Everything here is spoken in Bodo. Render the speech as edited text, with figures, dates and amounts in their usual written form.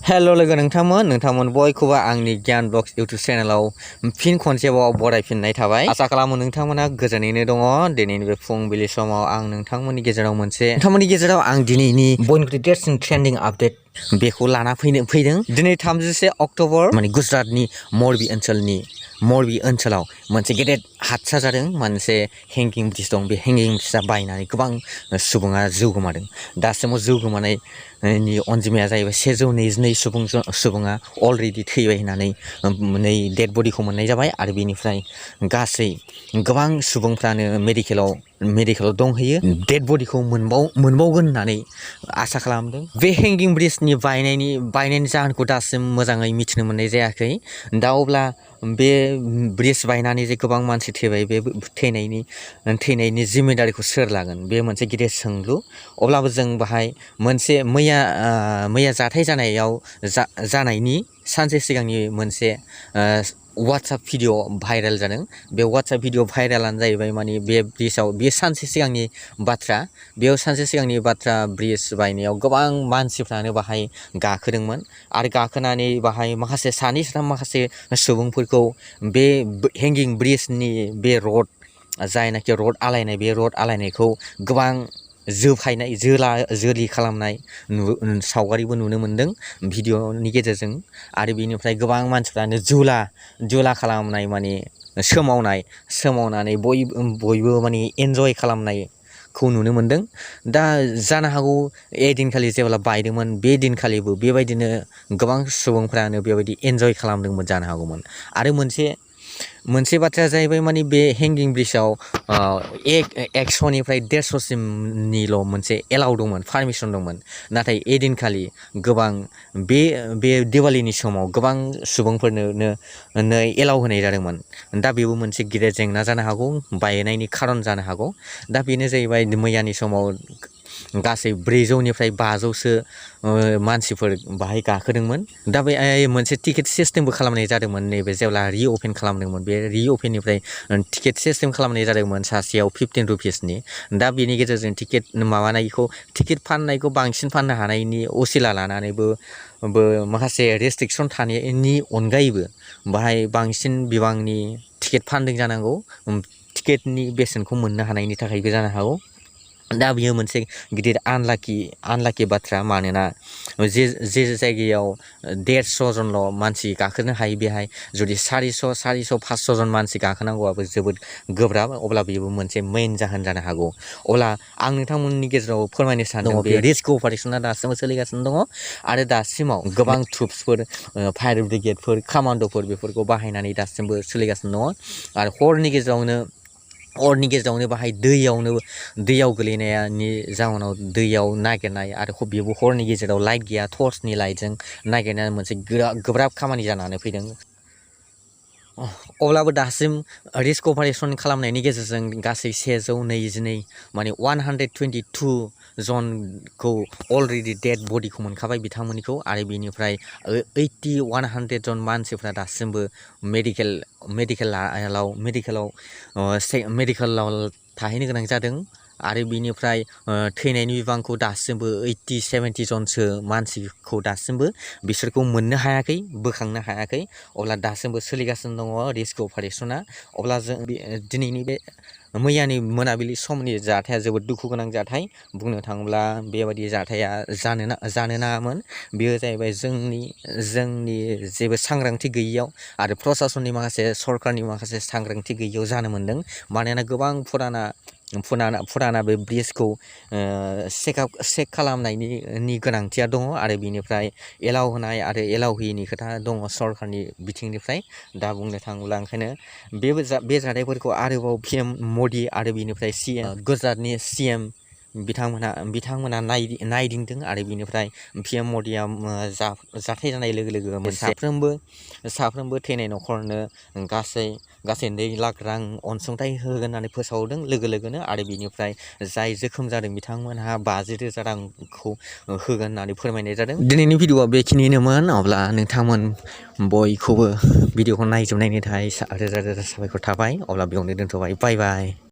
हेल' लोगो नोंथांमोन बयखौबो आंनि गियान ब्लग्स इउटुब चेनेलाव फिन खनसेबाव बरायफिननाय थाबाय। आसा खालामो नोंथांमोना गोजोनैनो दङ। दिनैनि बे फुंबिलि समाव आं नोंथांमोननि गेजेराव आं दिनैनि बयनिख्रुइ देरसिन ट्रेन्डिं आपडेट बेखौ लाना फैदों। दिनै 31 अक्ट'बर गुजरातनि मर्बि ओनसोलाव मोनसे गेदेर हादसा जादों। मोनसे हेंगिं ब्रिज दं। बे हेंगिं ब्रिजआ बायनानै गोबां सुबुङा जिउ गोमादों। दासिमाव जिउ गोमानायनि अनजिमाया जाहैबाय 122 सुबुङा अलरेडि थैबाय होननानै नै डेड बडिखौ मोननाय जाबाय आरो बेनिफ्राय गासै गोबां सुबुंफ्रानो मेडिकेलाव दंहैयो। डेड बडिखौ मोनबावगोन होननानै आसा खालामदों। बे हेंगिं ब्रिजनि बायनायनि जाहोनखौ दासिम मोजाङै मिथिनो मोननाय जायाखै। दा अब्ला बे ब्रिज बायनानै जे गोबां मानसि थैबाय, बे थैनायनि जिम्मेदारिखौ सोर लागोन? बे मोनसे गिदिर सोंलु। अब्लाबो जों बाहाय मोनसे मैया जाथाय जानायनि सानसे सिगांनि मोनसे वाट्सएप भिडिअ भाइरेल जादों। बे वाट्सएप भिडिअ भाइरेलानो जाहैबाय माने बे ब्रिजआव बे सानसे सिगांनि बाथ्रा। बेयाव सानसे सिगांनि बाथ्रा ब्रिज बायनायाव गोबां मानसिफ्रानो बाहाय गाखोदोंमोन आरो गाखोनानै बाहाय सानै साथाम सुबुंफोरखौ बे हेंगिं ब्रिजनि बे रड जायनाखि रड आलायनाय, बे रड आलायनायखौ गोबां जोलि खालामनाय सावगारिबो नुनो मोन्दों भिडिअनि गेजेरजों। आरो बेनिफ्राय गोबां मानसिफ्रानो जुला खालामनाय, माने सोमावनानै बयबो माने एन्जय खालामनायखौ नुनो मोन्दों। दा जानो हागौ दिनखालि जेब्ला बायदोंमोन बे दिनखालिबो बेबायदिनो गोबां सुबुंफ्रानो बेबायदि एन्जय खालामदोंमोन जानो हागौमोन। आरो मोनसे बाथ्राया जाहैबाय माने बे हेंगिं ब्रिजआव 100निफ्राय 150सिमनिल' मोनसे एलाउ दंमोन, पारमिसन दंमोन। नाथाय दिनखालि गोबां बे दिवालीनि समाव गोबां सुबुंफोरनो एलाउ होनाय जादोंमोन। दा बेबो मोनसे गिदिर जेंना जानो हागौ, बायनायनि खारन जानो हागौ। दा बेनो जाहैबाय मैयानि समाव गासै 400निफ्राय 500सो मानसिफोर बाहाय गाखोदोंमोन। दा बे मोनसे टिकेट सिस्टेमबो खालामनाय जादोंमोन। नैबे जेब्ला रिअपेन खालामदोंमोन, बे रिअपेननिफ्राय टिकेट सिस्टेम खालामनाय जादोंमोन सासेयाव 15 रुपिसनि। दा बेनि गेजेरजों टिकेट फाननायखौ बांसिन फाननो हानायनि असिला लानानैबो माखासे रेस्ट्रिकसन थानायनि अनगायैबो बाहाय बांसिन बिबांनि टिकेट फानदों जानांगौ। टिकेटनि बेसेनखौ मोननो हानायनि थाखायबो जानो हागौ। दा बियो मोनसे गिदिर आनलाकि बाथ्रा। मानोना जे जायगायाव 150 जनल' मानसि गाखोनो हायो, बेहाय जुदि 400-500 जन मानसि गाखोनांगौआबो जोबोद गोब्राब। अब्ला बेबो मोनसे मेइन जाहोन जानो हागौ। अब्ला आं नोंथांमोननि गेजेराव फोरमायनो सानदों बे रेस्किउ अपारेसना दासिमबो सोलिगासिनो दङ आरो दासिमाव गोबां ट्रुप्सफोर, फायार ब्रिगेडफोर, कामान्ड'फोर बेफोरखौ बाहायनानै दासिमबो सोलिगासिनो दङ। आरो हरनि गेजेरावनो बाहाय दैयाव गोलैनायनि जाउनाव दैयाव नागिरनाय, आरो बेबो हरनि गेजेराव लाइट गैया, टर्चनि लाइटजों नागिरनाया मोनसे गोब्राब खामानि जानानै फैदों। अब्लाबो दासिम रेस्किउ अपारेसन खालामनायनि गेजेरजों गासै 122 माने 122 जनखौ अलरेडि डेड बडिखौ मोनखाबाय बिथांमोननिखौ। आरो बेनिफ्राय 100 जन मानसिफ्रा दासिमबो मेडिकेलाव थाहैनो गोनां जादों। आरो बेनिफ्राय थैनायनि बिबांखौ दासिमबो 80-70 जनसो मानसिखौ दासिमबो बिसोरखौ मोननो हायाखै, बोखांनो हायाखै। अब्ला दासिमबो सोलिगासिनो दङ रेस्किउ अपारेसना। अब्ला जों दिनैनि बे मैयानि मोनाबिलि समनि जाथाया जोबोद दुखु गोनां जाथाय। बुंनो थाङोब्ला बेबायदि जाथाया जानो नाङामोन। बेयो जाहैबाय जोंनि जेबो सांग्रांथि गैयैयाव आरो प्रसासननि सरकारनि माखासे सांग्रांथि गैयैयाव जानो मोन्दों। मानोना गोबां फुराना बे ब्रिजखौ चेक खालामनायनि गोनांथिया दङ। आरो बेनिफ्राय एलाउ होनाय आरो एलाउ होयैनि खोथा दङ सरकारनि बिथिंनिफ्राय। दा बुंनो थाङोब्ला ओंखायनो बे जाथायफोरखौ आरोबाव PM मदि आरो बेनिफ्राय गुजरातनि CM बिथांमोना नायदिंदों। आरो बेनिफ्राय PM मदिया जाथाय जानाय लोगो लोगो साफ्रोमबो थैनाय न'खरनो गासै 2 लाख रां अनसुंथाइ होगोन होननानै फोसावदों लोगो लोगोनो। आरो बेनिफ्राय जाय जोखोम जादों बिथांमोनहा 50,000 रांखौ होगोन होननानै फोरमायनाय जादों। दिनैनि भिडिअआ बेखिनिनोमोन। अब्ला नोंथांमोन बयखौबो भिडिअखौ नायजोबनायनि थाखाय रोजा रोजा साबायखर थाबाय। अब्ला बेयावनो दोनथ'बाय। बाय बाय।